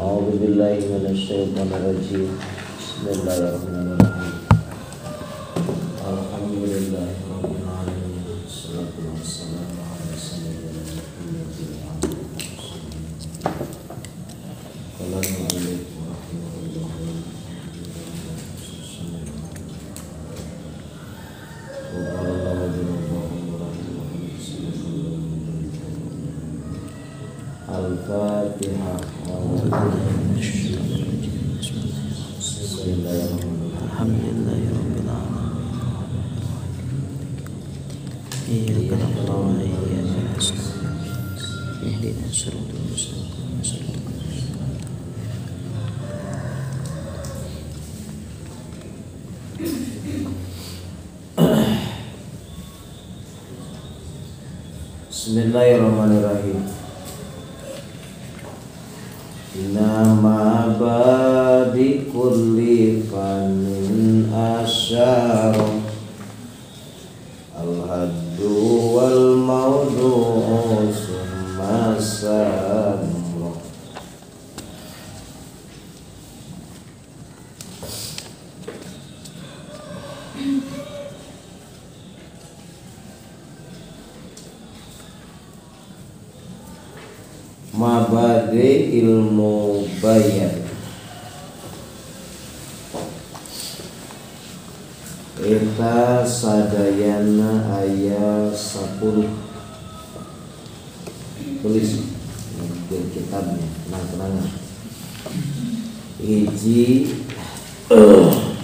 A'udzu billahi minasyaitonir rajim. Bismillahirrahmanirrahim. Alhamdulillahirabbil alamin. Wassalatu wassalamu ala sayyidina Muhammadin wa ala alihi wasallam. Qala al-mu'allif rahimahullah. Al-Fatihah. Alhamdulillahirabbil alamin. Iyyaka na'budu wa iyyaka nasta'in. Ihdinas siratal mustaqim. Siratal ladzina an'amta alaihim. Bismillahirrahmanirrahim. Nama badi kulli fanin asyara al-haddu wal mawdu'u summa samra. Mabadi ilmu bayan eta sadayana aya 10. Tulis di kitabnya, tenang-tenangan. Hiji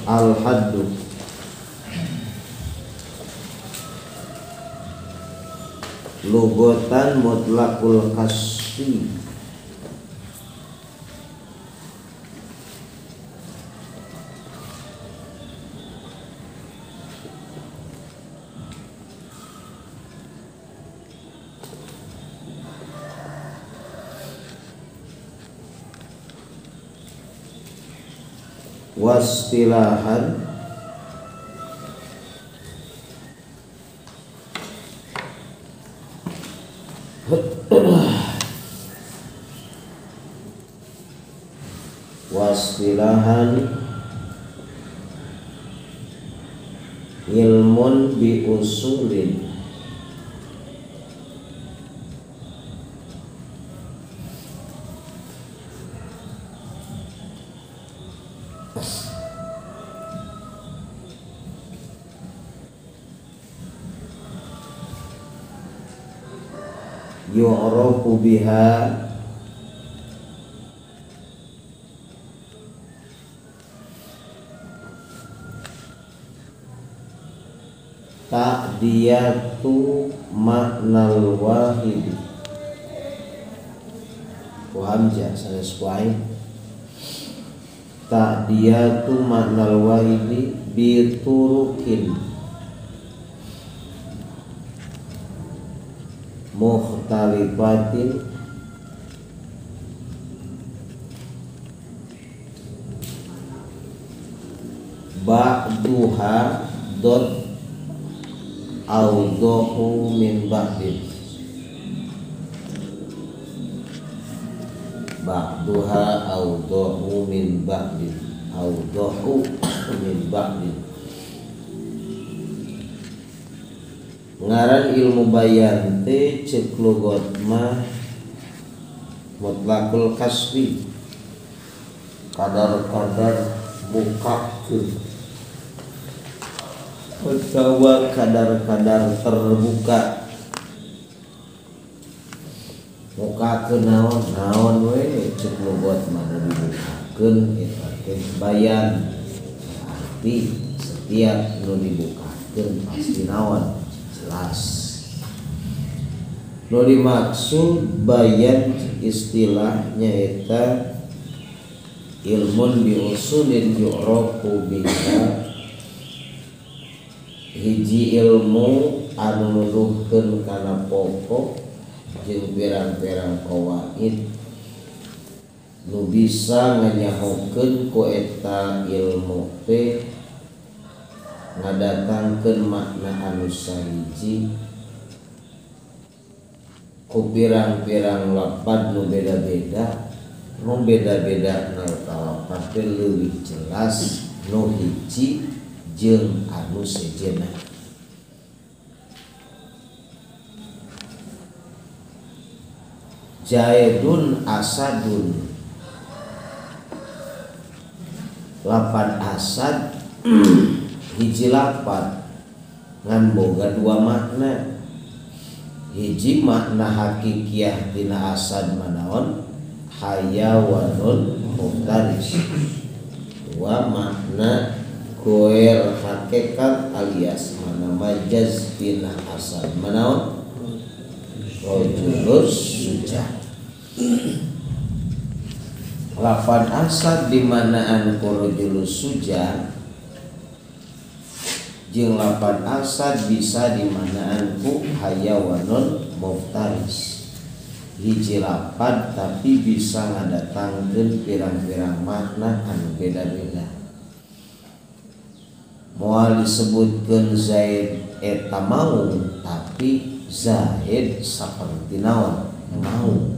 al-haddu lugotan mutlaqul kasfi wastilahan wastilahan ilmun bi usulin yu'rafu biha ta'diyatu ma'nal wahidi. Ku hamzah sanes ku ain. Ta'diyatu ma'nal wahidi bi turukin mukhtalifatin ba'duha dot awdahu min ba'din. Ba'duha awdahu min ba'din. Awdahu min ba'din. Ngaran ilmu bayan teh cek lugot mah mutlaqul kasbi, kadar-kadar bukakeun utawa kadar-kadar terbuka. Mukakeun naon naon we cek lugot mah nu dibukakeun eta teh bayan. Berarti setiap nu dibukakeun pasti naon jelas. Nu dimaksud bayan istilahnya eta ilmun bi usulin yu'rafu biha, hiji ilmu anu nuduhkeun kana pokok jeung pirang-pirang qawaid nu bisa nganyahokeun ku eta ilmu teh ngadatangkeun makna anu sahiji ku pirang-pirang lapad nu beda-beda Nu beda-beda na lapad teh leuwih jelas nu hiji jeung anu sejenna. Zaidun asadun, lapad asad hiji lapad ngan boga dua makna. Hiji makna hakikiah tina asad manaon hayawanun muftaris. Dua makna goer hakikat alias mana majaz tina asad manaon rajulus suja. Lafad asad di manaan ku rajulus suja jeung lafad asad bisa di manaan ku hayawanun muftaris. Hiji lapad tapi bisa ngadatangkeun pirang-pirang makna anu beda-beda. Moal disebutkeun Zaid eta maung, tapi Zaid saperti naon mau.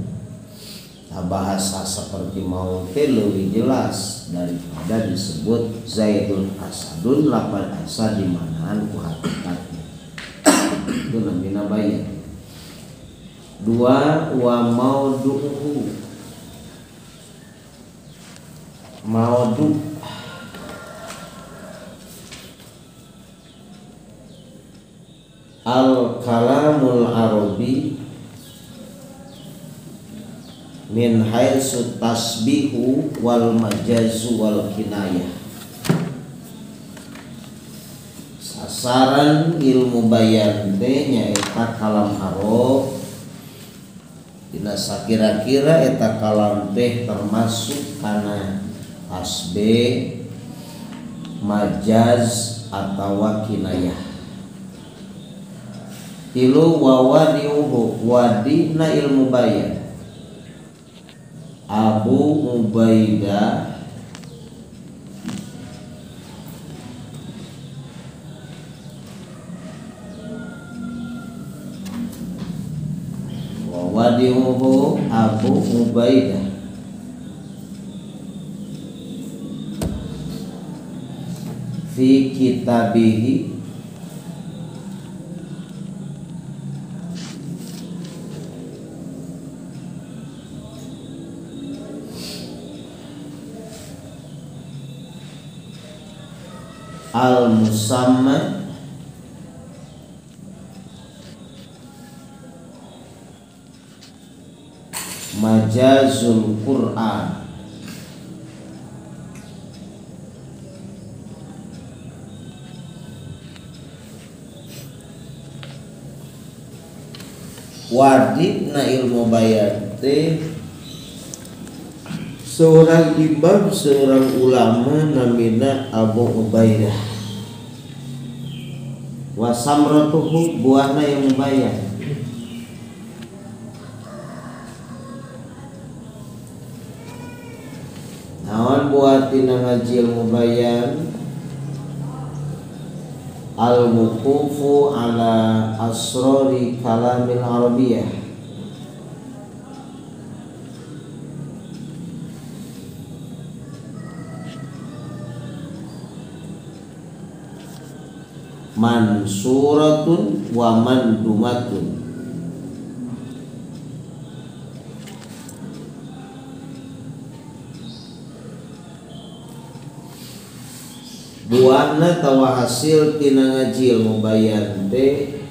Nah, bahasa seperti mau teh leuwih jelas daripada disebut Zaidun asadun, lapad asad di manaan ku hakikatna. Itu namina bayan. Dua, wa maudu'uhu, maudu' al kalamul arabi min haitsu tasbihu wal majazu wal kinayah. Sasaran ilmu bayan teh nyaeta kalam Arab. Dina sakira-kira eta kalam teh termasuk kana tasbih, majaz atawa kinayah. Tilu, wawadiuhu, wadina ilmu bayan Abu Ubaidah wadiuhu Abu Ubaidah fi kitabihi al-musamma Majazul Quran. Wadidna ilmu bayan teh seorang imam, seorang ulama namina Abu Ubaidah. Wa samratuhu, buahna ilmu bayan. Naon buah tina ngaji ilmu bayan? Al-wuqufu ala asrori kalamil arabiyah. Mansuratun wa mandumatun. Buahna tawa hasil tina ngaji ilmu bayan teh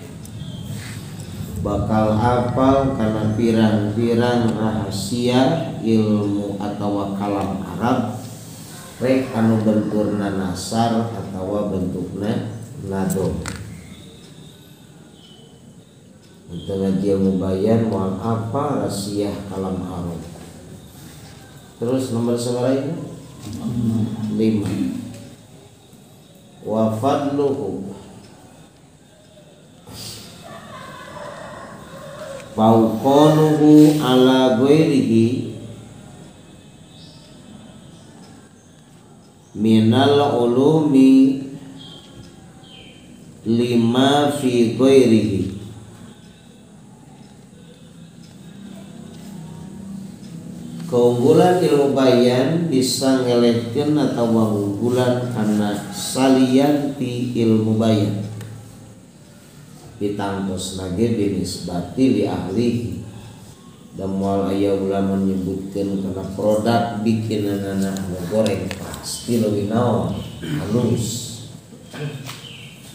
bakal hafal kana pirang-pirang rahasia ilmu atawa kalam Arab rek anu bentukna nasar atawa bentukna nadom. Untuk ngaji ilmu bayan moal apa rahasia kalam Arab. Terus nomor sabaraha ini? 5. Wa fadluhu fauqanuhu ala ghairihi minal ulumi lima fi ghairihi. Keunggulan ilmu bayan bisa ngelehkeun atawa ngunggulan kana salian ti ilmu bayan. Ditangtosna ge binisbati li ahlihi. Da moal aya ulama nyebutkeun kana produk bikinanana anu goreng pasti leuwih naon halus.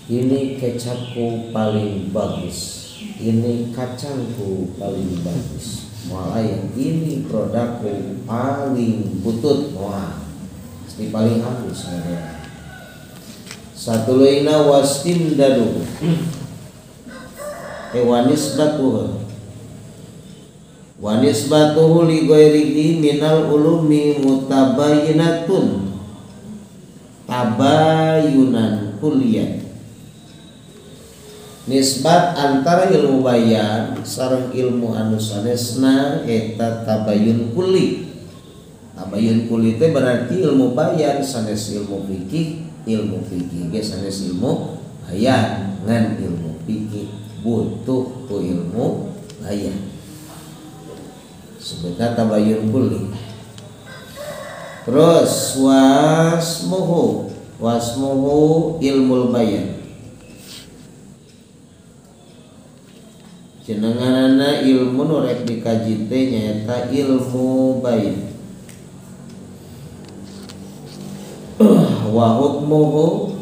Ini kecapku paling bagus, ini kacangku paling bagus. Moal aya ini produkku paling butut, moal pasti paling halus. Satuluyna wastimdadu wanisbatuhu wanisbatuhu li ghairihi minal ulumi mutabayyinatun tabayunan kuliah. Nisbat antara ilmu bayan sareng ilmu anu sanesna eta tabayun kulli. Tabayun kulli teh berarti ilmu bayan sanes ilmu fikih, ilmu fikih ge sanes ilmu bayan, ngan ilmu fikih butuh ku ilmu bayan. Sebutna tabayun kulli. Terus wasmuhu, wasmuhu ilmul bayan. Jenenganana ilmu nu rek dikaji teh nyaeta ilmu bayan. Wa hukmuhu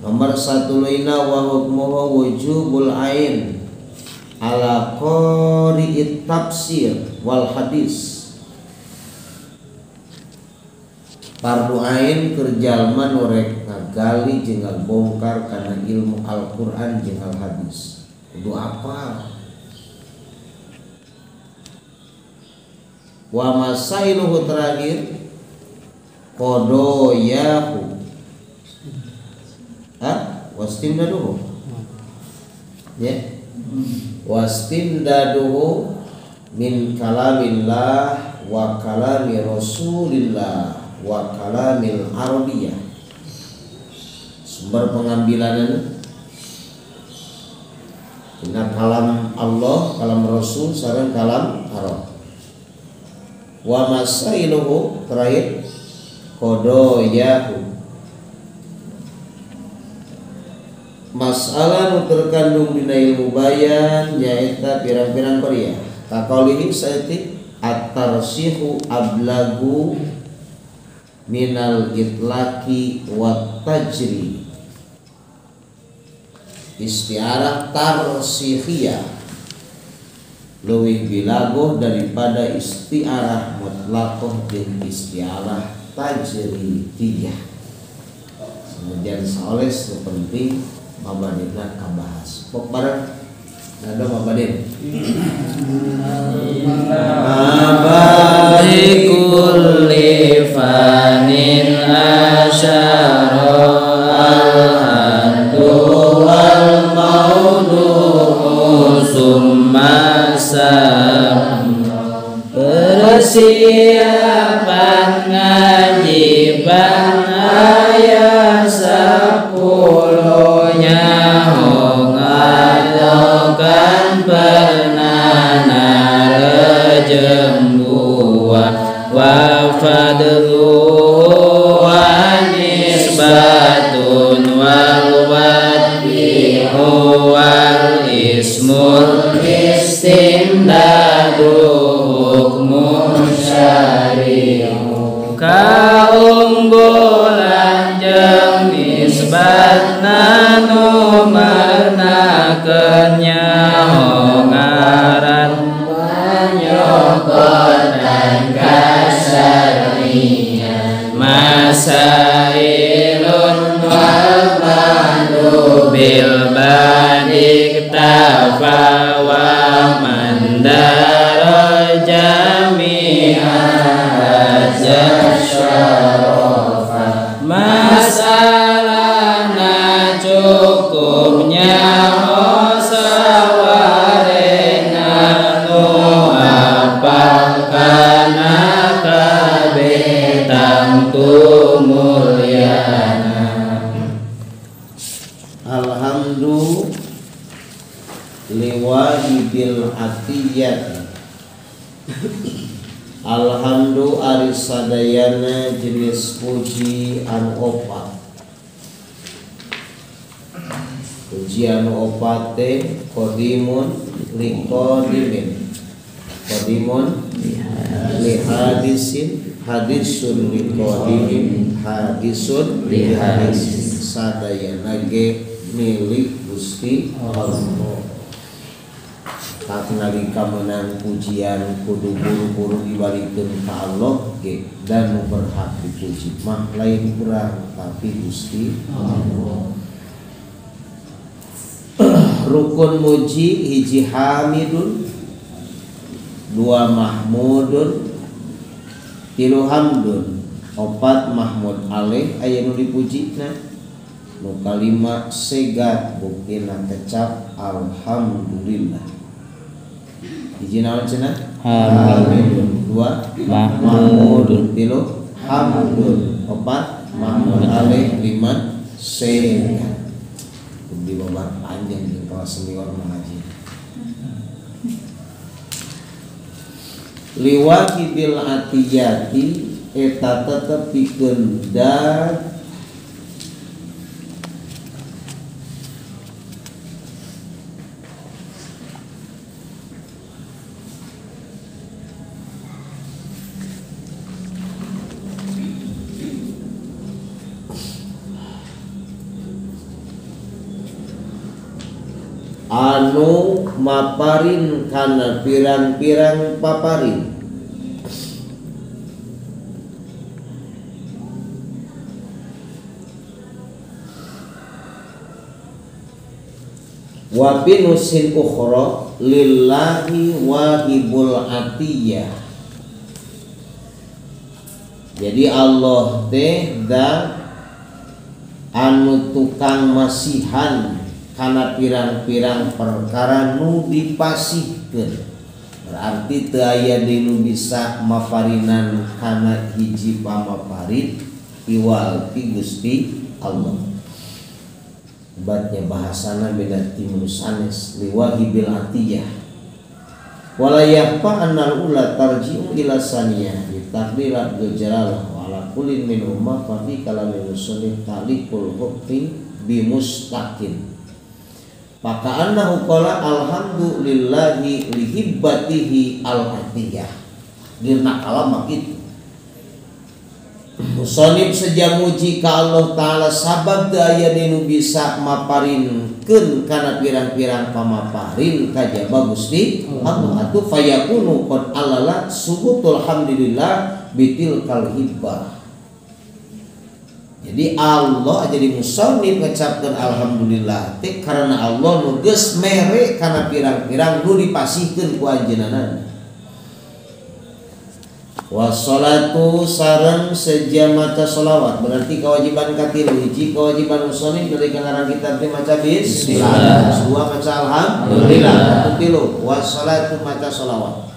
nomor satuluyna wa hukmuhu wujubul ain ala qari'it tafsir wal hadis. Fardu ain keur jalma nu rek ngagali jeung ngabongkar kana ilmu Al-Qur'an jeung Al-Hadis. Kudu apal. Wa masailuhu terakhir qadoyahu. Ha? Wastimdaduhu. Ya. Wastimdaduhu min kalamillah wa kalami Rasulillah wa kalamil arabiyah. Sumber pengambilanana dina kalam Allah, kalam Rasul sareng kalam Arab. Wa masailuhu terakhir qadoyahu. Masalah nu terkandung dina ilmu bayan nyaeta pirang-pirang qariah. Kaqaulihi saeutik at-tarsihu ablagu minal itlaqi wat tajri. Istiarah tarsihiyah leuwih bilagoh daripada istiarah mutlaqah jeung istiarah tajridiyah. Kemudian saoles nu penting mabadina kabahas. Pok bareng nado mabadin. Mabadi kulli fanin asyara al-haddu wal maudu'u summa sam. Persiapan ngaji ban ayah 10 nyaho ngalokan pernana rejembuah wa fadluhu wa nisbatun wal wadhi'u wal ismul istimdadu hukmun syari'u. Kaunggulan jeung nisbatna nu mernakeun nyaho ngaran panyokotan kasarnian masailun wal ba'du bil badik tafa wa mandara jami'an syarafa. Masalahna cukupnya sawarena nu apal kana kabeh tangtu mulyana. Alhamdulillah liwajibil atiyat Alhamdu ari sadayana jenis puji anu opat. Puji anu opat teh qadimun li qadimin, qadimun li hadisin, hadisun li qadimin, hadisun li hadisin. Sadayana ge milik Gusti Allah. Tak nalika menang pujian kudu buru-buru dibalikeun ka Allah ge dan nu berhak dipuji mah lain urang tapi Gusti Allah. Rukun muji hiji hamidun, dua mahmudun, tilu hamdun, opat mahmud alaih aya nu dipujina, nu kalima segat buktina kecap alhamdulillah. Hiji naon cenah? Hamidun. Dua mahmudun, tilu hamdun, opat mahmud alaih, lima segat. Di babar panjang di kelas senior mengaji. Liwahibil atiyati eta tetep pikeun dat anu maparin kana pirang-pirang paparin. Wa binusin ukhra lillahi wahibul atiyah. Jadi Allah teh da anu tukang masihan kana pirang-pirang perkara nu dipasihkeun. Berarti teu aya deui nu bisa maparinan kana hiji pamaparin iwal ti Gusti Allah. Batnya bahasana beda ti nu sanes liwahibil atiyah. Wala yahfa annal ula tarji'u ila saniyah bi taqdirat jalalah wa ala kullin minhuma fa fi kalamil musannif ta'liqul hukmi bi mustaqim. Maka annahu qala alhamdulillahi lihibbatihi al-atiyah. Dirna kalam kitu. Musonib seja muji ka Allah Ta'ala sabab teu aya nu bisa maparinkeun kana pirang-pirang pamaparin kajaba Gusti Allah atuh fayakunu qad alala subutul hamdulillah bitilkal hibbah. Jadi Allah jadi musonib ngucapkeun alhamdulillah teh karena Allah nu geus mere kana pirang-pirang nu dipasihkeun ku anjeunna. Wassalatu sareng seja maca sholawat berarti kewajiban katilu hiji kewajiban musonib dari ngarang kitab teh maca bismillah, dua maca alhamdulillah, tilu wassalatu maca sholawat.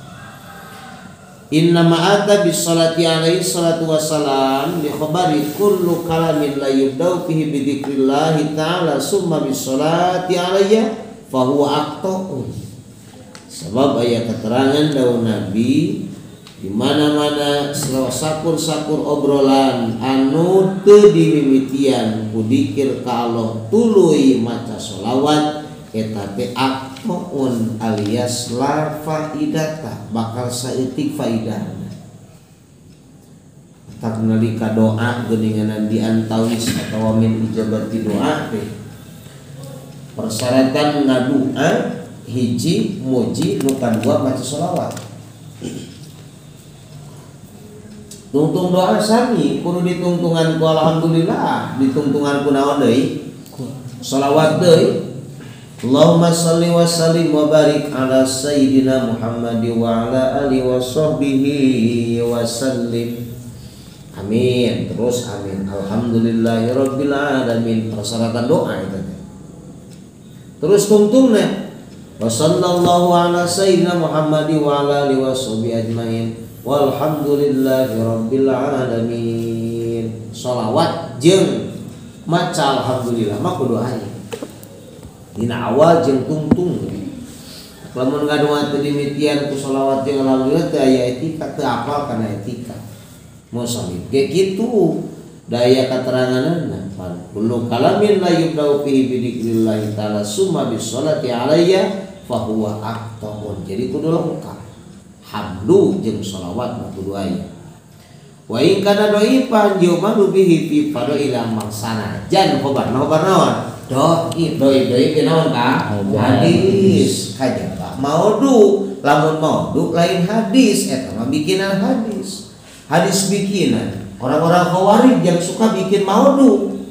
Inna ma'ata bis salati alaihi salatu wassalam li khabari kullu kalamin la yubdau fihi bi dzikrillahi ta'ala summa bis salati alayya fa huwa aqta'u. Sebab ayat keterangan daun Nabi di mana-mana sakur-sakur obrolan anu teu dimimitian ku dikir ka Allah tuluy maca sholawat eta teh aqta'un alias la faidata, bakal saeutik faidahna. Tak nalika doa geuninganan diantawis atawa min ijabati doa teh persyaratan ngadua hiji muji nu kadua maca sholawat. Tungtung doa sami kudu ditungtungan ku alhamdulillah, ditungtungan ku naon deui? Sholawat deui. Allahumma shalli wa sallim wa barik ala sayyidina Muhammad wa ala alihi wa sahbihi wa sallim. Amin. Terus amin. Alhamdulillahirabbil alamin. Persyaratan doa itu. Terus tungtungna wa sallallahu ala sayyidina Muhammad wa ala alihi wa sahbihi ajmain. Walhamdulillahirabbil alamin. Sholawat jeung maca alhamdulillah mah kudu aya. Dina awal jeung tungtung. Lamun ngadoa teu dimitian ku sholawat jeung alhamdulillah teu aya etika, teu apal kana etika. Musannif ge kitu daya kateranganna kullu kalamin la yubda'u fihi bi dzikrillah ta'ala summa bis sholati alayya fa huwa aqtahun. Jadi kudu lengkap. Hamdu jeung sholawat mah kudu aya. Wa in kana dhaifan yu'malu bihi fi fadail maksana. Jan khobarna khobar naon? Dhaif, dhaif, dhaif naon ka? Hadis kajaba maudu. Lamun maudu lain hadis, eta mah bikinan hadis. Hadis bikinan orang-orang khawarij yang suka bikin maudu.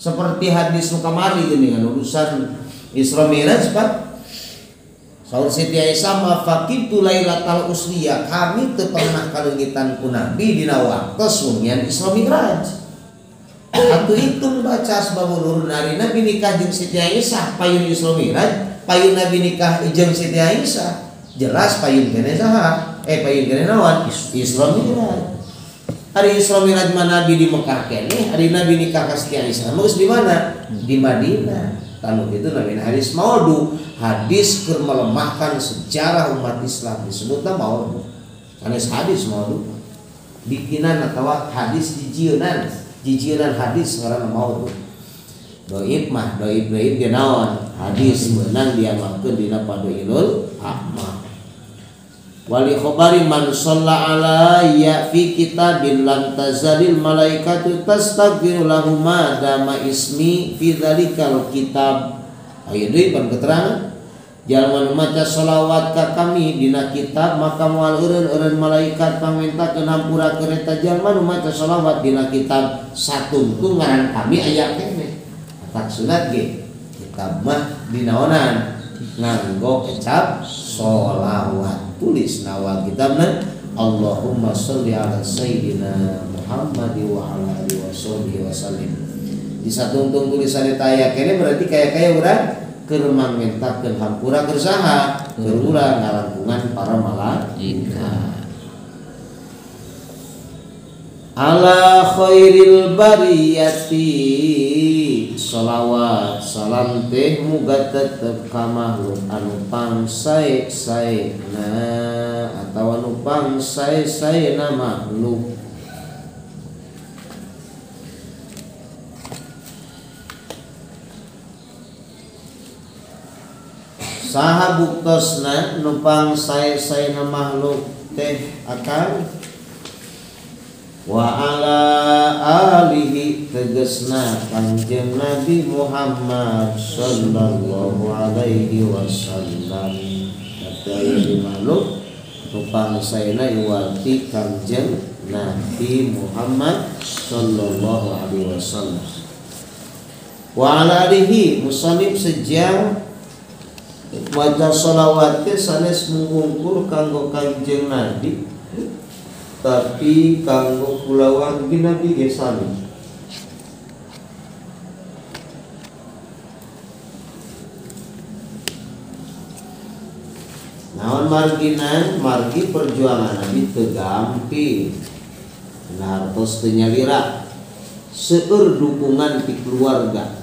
Seperti hadis nu kamari geuningan urusan Isra Mi'raj Pak. Saur Siti Aisyah ma faqidtu lailatal usriya, kami teu pernah kaleungitan ku Nabi dina waktos wengian Isra Mi'raj. Atuh hitung baca asbabun nurun ari Nabi nikah jeung Siti Aisyah payun Isra Mi'raj, payun Nabi nikah jeung Siti Aisyah. Jelas payun keneh saha? Payun keneh naon? Isra Mi'raj. Hari Isra Mi'raj mah Nabi di Mekah keneh, hari Nabi nikah ka Siti Aisyah mah geus di mana? Di Madinah. Tanu itu namanya hadis maudu, hadis keur melemahkan sejarah umat Islam disebutna maudu. Sanes hadis maudu. Bikinan atawa hadis jijieunnan, jijieunnan hadis ngaranna maudu. Dhaif mah dhaif dhaif ge naon? Hadis meunang diamalkeun dina fadailul a'mal. Wali khabari man shalla alayya fi kitabin lam tazalil malaikatu tastaghfiru lahu ma dama ismi fi dzalikal kitab. Aya deui pan keterangan jalma nu maca sholawat ka kami dina kitab maka moal eureun-eureun malaikat pangmintakeun hampura keur eta jalma nu maca sholawat dina kitab satungtung ngaran kami aya keneh. Tak sunat ge kitab mah dinaonan nganggo kecap sholawat. Tulis nawal kitabna Allahumma sholli ala sayyidina Muhammad wa ala alihi washabbihi wasallim. Di satungtung tulisan eta aya keneh berarti kaya-kaya urang keur mangmentakeun hampura keur saha? Keur urang ngalangkungan para malaikat. Ala khairil bariyati sholawat salam teh muga tetep ka makhluk anu pangsae-saena atawa anu pangsae-saena makhluk. Saha buktosna nu pangsae-saena makhluk teh akan wa ala alihi tegesna Kanjeng Nabi Muhammad sallallahu alaihi wasallam. Kata makhluk rupang saena iwati Kanjeng Nabi Muhammad sallallahu alaihi wasallam. Wa ala alihi musannif sejang maca sholawat sanes mungkur kanggo Kanjeng Nabi tapi kanggo kulawargi Nabi ge sami. Naon marginan margi perjuangan Nabi teu gampil. Hartos teu nyalira. Seueur dukungan ti keluarga.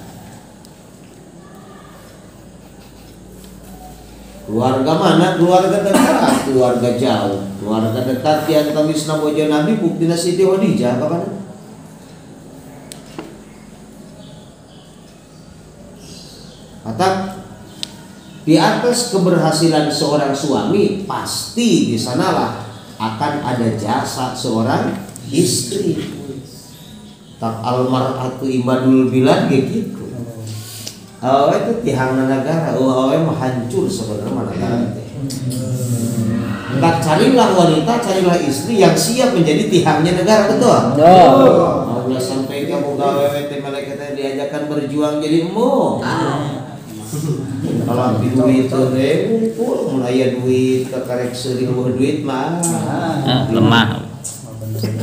Keluarga mana? Keluarga dekat, keluarga jauh. Keluarga dekat di antawisna bojo Nabi buktina Siti Khadijah kapan? Kata di atas keberhasilan seorang suami pasti di sanalah akan ada jasa seorang istri. Tak almar'atu imadul bilad gitu. Awewe itu tihangna negara, awewe mah hancur sebenarnya negara teh. Tak carilah wanita, carilah istri yang siap menjadi tihangnya negara, betul? Betul. Allah sampai kamu gawe teh malaikat teh diajarkan berjuang jadi emo. Kalau duit teh ngumpul, mun aya duit kakarek seuri eueuh duit mah lemah.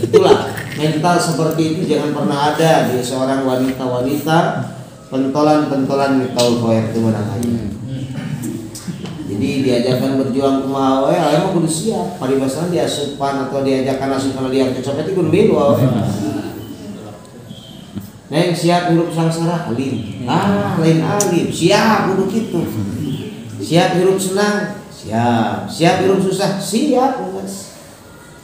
Itulah mental seperti itu jangan pernah ada di seorang wanita-wanita. Pentolan-pentolan di taul koer itu menang aja. Jadi diajarkan berjuang kumaha we, aya mah kudu siap. Paribasana diasupan atau diajarkan asupan dia kecopet kudu milu awe. Neng siap hirup sangsara alim. Ah, lain alim, siap kudu kitu. Siap hirup senang, siap. Siap hirup susah, siap geus.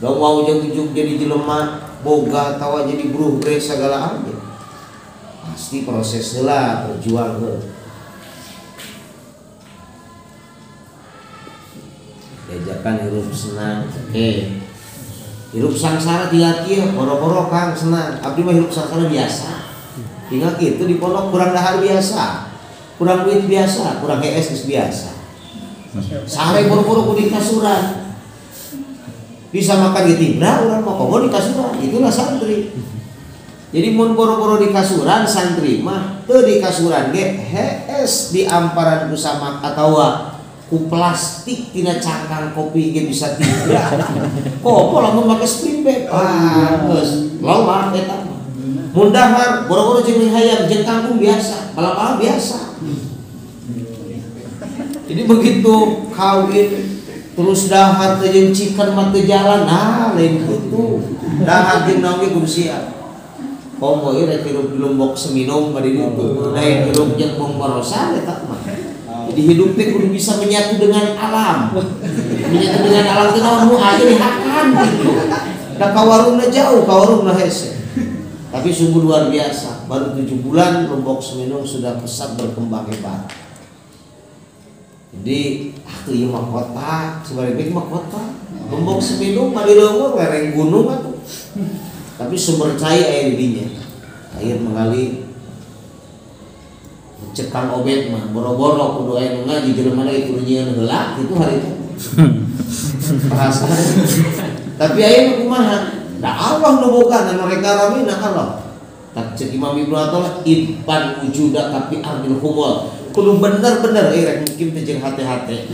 Da mau ujug-ujug jadi jelema boga atawa jadi buruh bre sagala aja. Pasti proses heula berjuang heula. Diajarkan hirup senang, oke. Hirup sangsara tinggal kieu, boro-boro Kang senang. Abdi mah hirup sangsara biasa. Tinggal kitu di pondok kurang dahar biasa. Kurang duit biasa, kurang hees geus biasa. Sare boro-boro kudu di kasuran. Bisa makan ge tibra urang mah komo di kasuran. Itulah santri. Jadi mun boro-boro di kasuran santri mah teu di kasuran ge hees di amparan ku samak atawa ku plastik tina cangkang kopi ge bisa tibra. Kopo lamun make spring bag. Ah, geus loba eta mah. Mun dahar boro-boro jeung hayam jeung kangkung biasa, malam-malam biasa. Jadi begitu kawin terus dahar teh jeung chicken mah teu jalan, nah lain kitu. Dahar jeung naon ge kudu siap. Komo ieu rek hirup di Lombok Seminung bari ditu. Lain hirup jeung Bongbarosan eta mah. Jadi hidup teh kudu bisa menyatu dengan alam. Menyatu dengan alam teh naon nu aya dihakan gitu. Da ka warungna jauh, ka warungna hese. Tapi sungguh luar biasa, baru 7 bulan Lombok Seminung sudah pesat berkembang hebat. Jadi, ah ieu mah kota, sebaliknya mah kota. Lombok Seminung mah di leuweung lereng gunung atuh. Tapi sumber cai aya di dinya. Air mengalir. Cek Kang Obed mah boro-boro kudu aya nu ngaji jelema lagi kudu nyieun heula kitu hari itu. Bahasa. Tapi aya nu kumaha? Da Allah nu boga dan mereka ramina Allah. Tak cek Imam Ibnu Athaillah iban wujuda tapi ambil humul. Kudu bener-bener rek mungkin teh jeung hate-hate.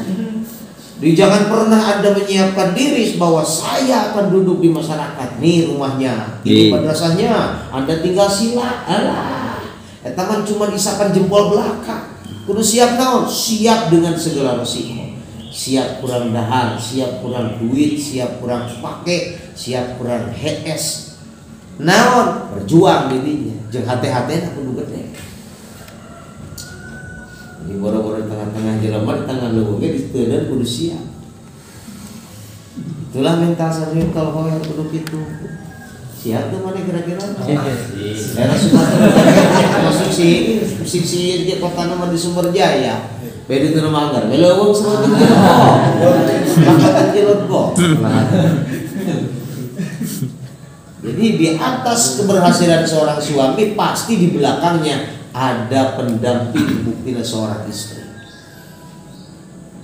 Jadi jangan pernah Anda menyiapkan diri bahwa saya akan duduk di masyarakat. Nih rumahnya, ini madrasahnya, Anda tinggal sila. Alah. Eta mah cuma isapan jempol belaka. Kudu siap naon? Siap dengan segala resiko. Siap kurang dahar, siap kurang duit, siap kurang pake, siap kurang hees. Naon? Berjuang dirinya. Jeung hate-hatena kudu gede. Di boro-boro di tengah-tengah jelema di tengah leuweung ge diteundeun kudu siap. Itulah mental santri kalau hoyong kudu kitu. Siap tuh mana kira-kira? Daerah Sumatera masuk si si di kota nomor di Sumberjaya. Beda itu nama anggar. Leuweung semua teh Cilegon. Jadi di atas keberhasilan seorang suami pasti di belakangnya ada pendamping buktinya seorang istri.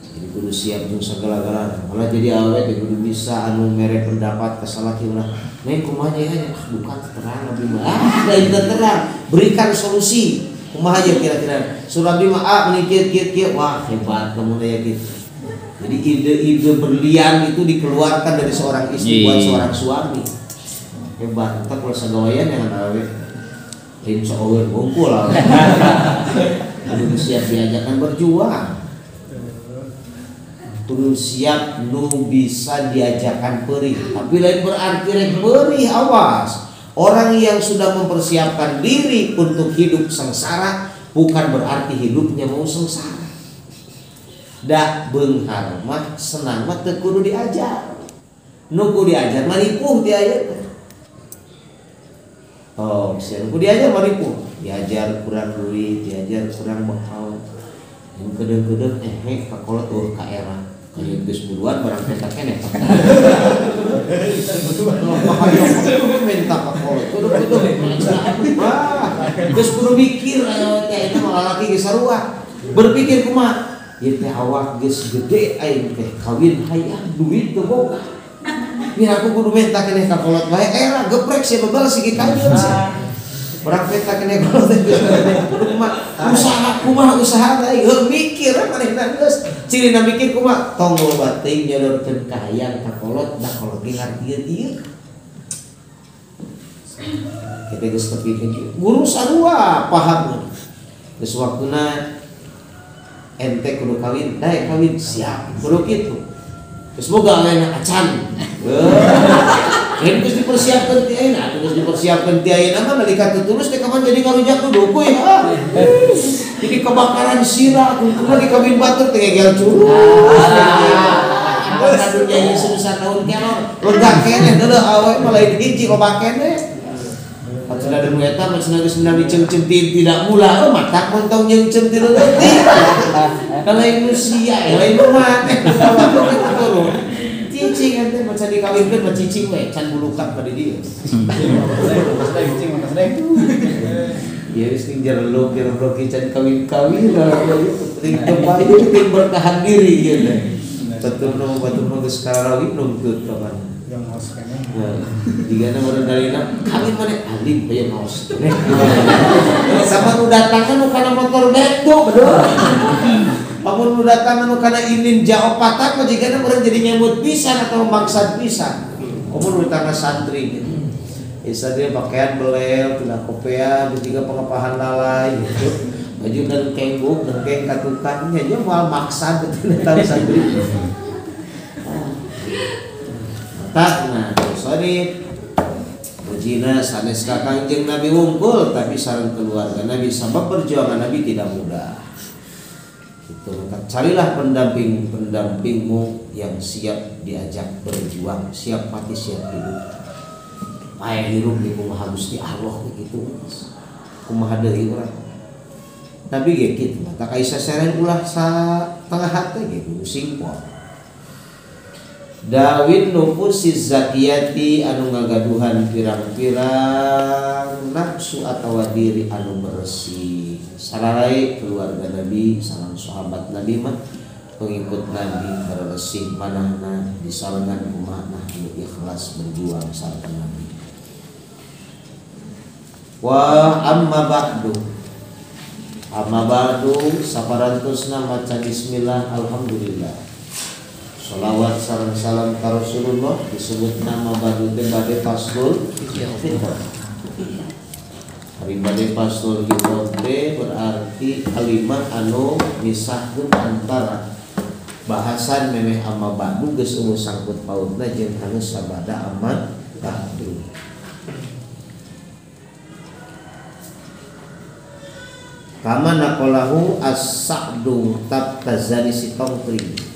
Jadi kudu siap jeung segala-galana. Malah jadi awewe teh kudu bisa anu mere pendapat ka salaki ulah. Neng kumaha nya bukan terang abdi mah. Ah, lain terang. Berikan solusi. Kumaha ya kira-kira? Surah abdi mah ah meni kieu kieu kieu. Wah, hebat kamu teh gitu. Jadi ide-ide berlian itu dikeluarkan dari seorang istri buat seorang suami. Hebat. Entar kalau sagawayan yang awewe lain soal bungkul lah. Kudu siap diajarkan berjuang. Kudu siap nu bisa diajarkan perih. Tapi lain berarti rek perih, awas. Orang yang sudah mempersiapkan diri untuk hidup sengsara bukan berarti hidupnya mau sengsara. Da beunghar mah senang mah teu kudu diajar. Nu kudu diajar mah ripuh diajar. Oh, siapa ku diajar maripuh, diajar kurang duit, diajar kurang bekal. Yang kedeng-kedeng kakolot eueuh ka era. Kayak geus buruan barang penta keneh. Minta kakolot, kudu-kudu. Wah, geus kudu mikir aya teh eta mah lalaki geus sarua. Berpikir kumaha? Ieu teh awak geus gede aing teh kawin hayang duit teu boga. Biar aku kudu minta keneh ka kolot bae era geprek sia bebal sigi kanyeun sia. Urang minta keneh kolot teh kudu kumaha usaha kumaha usaha teh heuh mikir manehna geus cirina mikir kumaha tong loba teuing nyodorkeun ka hayang ka kolot da kolot ge ngartieun ieu. Kita geus tepi ka guru sarua paham geus waktuna ente kudu kawin daek kawin siap kudu kitu. Terus boga lain acan. Lain geus dipersiapkeun ti ayeuna, atuh geus dipersiapkeun ti ayeuna mah nalika teu tulus teh kapan jadi ngarujak nu duku ya. Jadi kebakaran sirah, kumpul lagi kawin batur teh gegel curug. Ka dunya ieu sebesar daun kelor, lega keneh deuleu awe mah lain hiji loba keneh. Cenah deui eta mah cenah geus menang diceungceum tidak mula, matak montong nyeungceum ti leutik. Lain manusia, lain mah teh turun. Cicing ente maca dikawinkeun mah cicing we can bulukat ka di dieu. Ieu geus ning jerlok jerlok can kawin-kawin ting teu ting bertahan diri ieu teh. Batur nu geus karawi nungtut kapan. Yang ngaos keneh. Jigana meureun dalina kawin maneh alim aya ngaos keneh. Sama nu datangan nu kana motor beto betul. Amun nu datang anu kana inin jaopatan mah jigana meureun jadi nyambut pisan atau maksad pisan. Amun nu datang santri gitu. Ya santri pakaian belel, tina kopea, bertiga pengepahan lalai gitu. Baju dan kengguk, dengkeng katukan nya nya moal maksad betul datang santri. Matakna sorry Mujina sanes ka Kangjeng Nabi wungkul tapi sareng keluarga Nabi sabab perjuangan Nabi tidak mudah. Itu maka carilah pendamping-pendampingmu yang siap diajak berjuang, siap mati, siap hidup. Paeh hirup di kumaha Gusti Allah begitu. Kumaha deui urang. Tapi ge kitu mata kaisa seren ulah satengah hate ge kudu simpol. Dawin nufusi zakiyati anu ngagaduhan pirang-pirang nafsu atawa diri anu bersih. Sararai keluarga Nabi, sareng sahabat Nabi mah pengikut Nabi bersih manahna disarengan kumaha anu ikhlas berjuang sareng Nabi. Wa amma ba'du. Amma ba'du saparantosna maca bismillah alhamdulillah. Sholawat sareng salam ka Rasulullah disebut nama badu teh bade faslul khitab. Hari bade faslul khitab teh berarti kalimah anu misahkeun antara bahasan memeh amma badu geus eueuh sangkut pautna jeung anu sabada amma badu. Kama naqalahu as-Sa'du tabtazani sitongkring.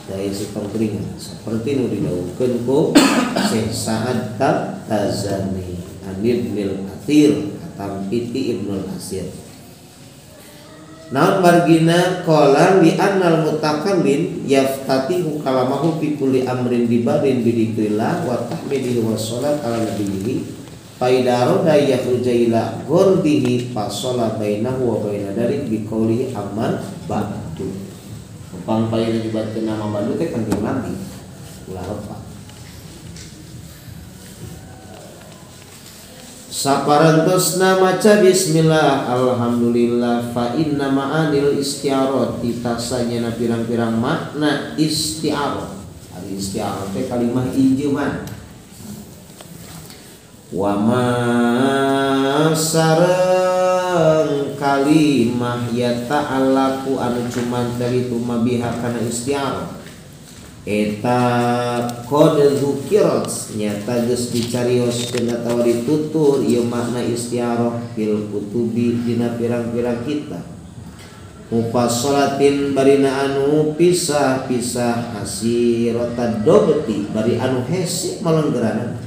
Dari sitongkring seperti nu didawuhkeun ku Syekh Sa'ad Tabtazani an Ibnul Athir atampiti Ibnul Asir. Naon margina qala li annal mutakallim yaftatihu kalamahu fi kulli amrin bibarin bidikrillah wa tahmidihi wa shalat ala nabiyhi faida roda yakhruja ila ghurdihi fasala bainahu wa baina dalik biqaulihi amman ba'du. Pang paling dibatkeun nama badu teh Kanjeng Nabi ulah lepat. Saparantosna maca bismillah alhamdulillah fa inna ma'anil isti'arati tasanya pirang-pirang makna isti'arah. Ari isti'arah teh kalimah injeuman. Wa ma sareng kalimah ya ta'alaku anu cuman dari tumabiha kana isti'arah eta qad dzukirat nyata geus dicarioskeun atawa ditutur ieu makna isti'arah fil kutubi dina pirang-pirang kitab mufassalatin barina anu pisah-pisah asirata dobti bari anu hese malenggeranana.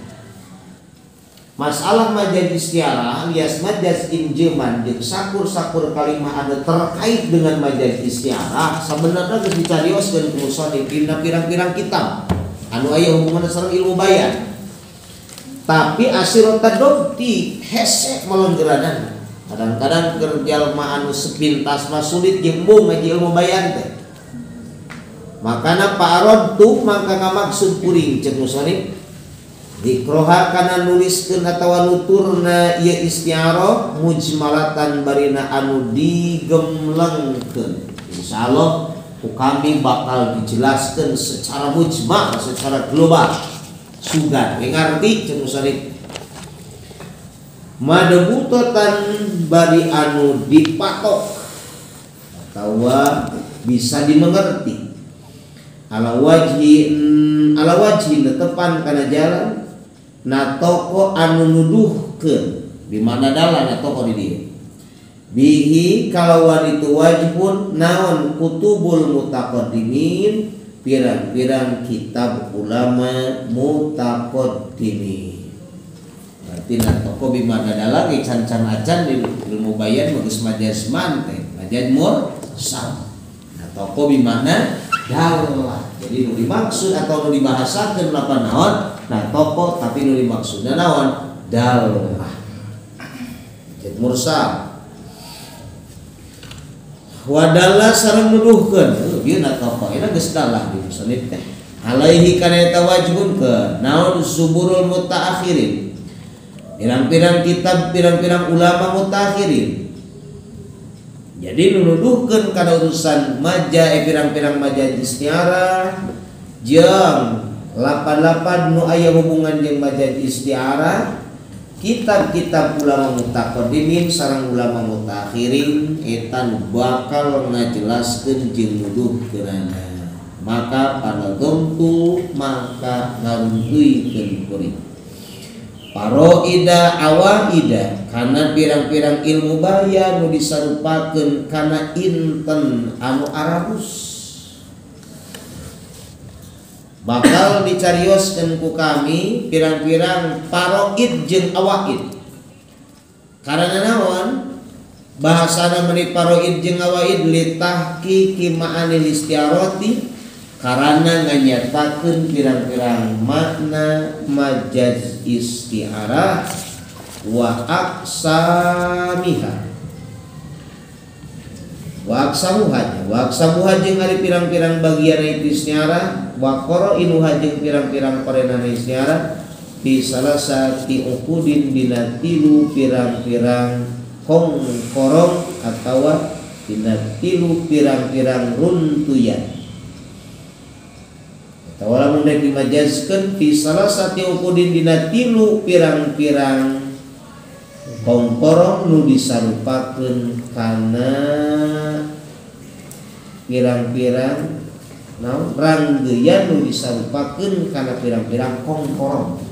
Masalah majaz isti'arah alias majaz injeman jeung sakur-sakur kalimah anu terkait dengan majaz isti'arah sabenerna geus dicarioskeun ku musannif dina pirang-pirang kitab anu aya hubunganna sareng ilmu bayan. Tapi asirota dobti hese melenggeranana. Kadang-kadang keur jalma anu sepintas mah sulit jeung embung ngaji ilmu bayan teh. Makana pa'arad tu mangka ngamaksud kuring ceuk musannif dikroha kana nuliskeun atawa nuturna ieu isti'arah mujmalatan barina anu digemlengkeun. Insyaallah ku kami bakal dijelaskeun secara mujmal, secara global. Sugan we ngarti ceuk musannif. Madebutotan bari anu dipatok atawa bisa dimengerti. Ala wajhi tetepan kana jalan Natoko anu nuduhkeun di mana dalah natoko di dieu bihi kalawan itu wajibun naon kutubul mutaqaddimin pirang-pirang kitab ulama mutaqaddimin. Berarti natoko bimana dalah ge can-can acan di ilmu bayan geus majaz man teh majaz mursal. Natoko bimana dalah. Jadi nu dimaksud atau nu dibahasakeun lapan naon natoko tapi nu dimaksudna naon dalah. Majaz mursal. Wadalla sareng nuduhkeun ieu natoko eta geus dalah di musannif teh alaihi kana eta wajibun ke naon zuburul mutaakhirin pirang-pirang kitab pirang-pirang ulama mutaakhirin. Jadi nuduhkeun kana urusan maja pirang-pirang majaz isti'arah jeung lapan-lapan nu aya hubungan jeung majaz isti'arah kitab-kitab ulama mutaqaddimin sareng ulama mutaakhirin eta nu bakal ngajelaskeun jeung nuduhkeunana. Maka panadhomtu maka ngaruntuikeun kuring paroida awaida kana pirang-pirang ilmu bayan nu disarupakeun kana inten anu arabus bakal dicarioskeun ku kami pirang-pirang paroid jeung awaid. Karena naon bahasana meuni paroid jeung awaid litahqiqi ma'anil istiarati karena nganyatakeun pirang-pirang makna majaz isti'arah wa aqsamiha wa aqsamuha wa aqsamuha jeung ari pirang-pirang bagian itu isti'arah wa qarainuha jeung pirang-pirang qarinana isti'arah fi salasati uqudin dina tilu pirang-pirang kongkorong atawa dina tilu pirang-pirang runtuyan. Atawa lamun rek dimajazkeun fi salasati uqudin dina tilu pirang-pirang kongkorong nu disarupakeun kana pirang-pirang naon ranggeyan nu disarupakeun kana pirang-pirang kongkorong.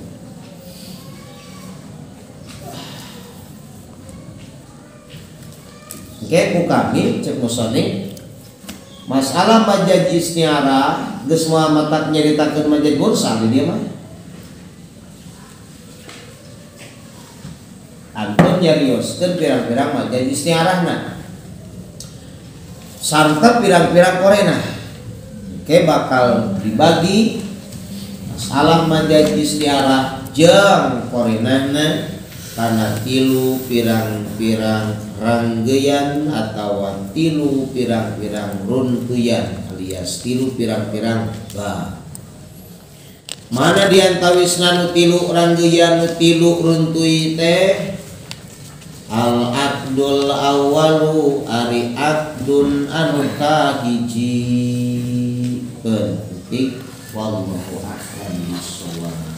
Oke, ku kami cek musonif masalah majaz isti'arah geus moal matak nyaritakeun majaz mursal di dieu mah. Antum nyarioskeun pirang-pirang majaz isti'arahna sarta pirang-pirang korenah. Oke, bakal dibagi masalah majaz isti'arah jeung korenahna kana tilu pirang-pirang ranggeyan atawa tilu pirang-pirang runtuyan alias tilu pirang-pirang ba. Mana diantawisna nu tilu ranggeyan nu tilu runtui teh al aqdul awwalu ari aqdun anu kahiji. Penting wallahu a'lam bissawab.